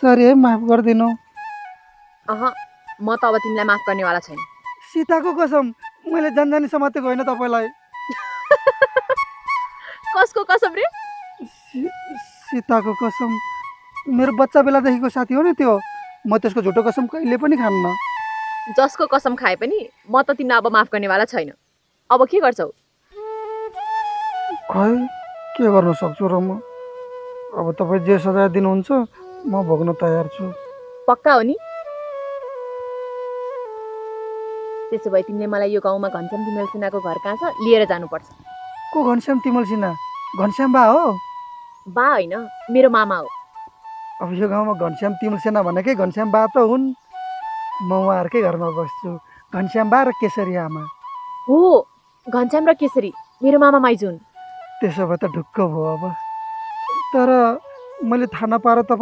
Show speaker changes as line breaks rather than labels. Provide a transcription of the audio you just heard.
Sorry है, माफ गरिदिनु।
अह म त अब तिमीलाई माफ गर्नेवाला छैन।
सीताको कसम, मैले जानजानी समातेको होइन तपाईँलाई।
कसको कसम रे?
सीताको कसम, मेरो बच्चा बेलादेखिको साथी हो नि त्यो। म त्यसको झुटो कसम कहिले पनि खान्न।
जसको कसम खाए पनि म त तिमीलाई अब माफ गर्नेवाला छैन। अब के गर्छौ?
खै के गर्न सक्छु र म। अब तपाईँ जे सजाय दिनुहुन्छ म भोग्न तयार छु।
पक्का हो नि? त्यसो भए तिमीले मलाई यो गाउँमा घनश्याम तिमेल सिन्हाको घर कहाँ छ लिएर जानुपर्छ।
को घनश्याम तिमल सिन्हा? घनश्याम बा हो?
बा होइन, मेरो मामा हो।
अब यो गाउँमा घनश्याम तिमल सिन्हा भनेकै घनश्याम बा त हुन्। म उहाँहरूकै घरमा बस्छु, घनश्याम बा र केसरी आमा।
हो, घनश्याम र केसरी मेरो मामा माइजू हुन्।
त्यसो भए त ढुक्क भयो अब। तर मैले थाहा नपाएर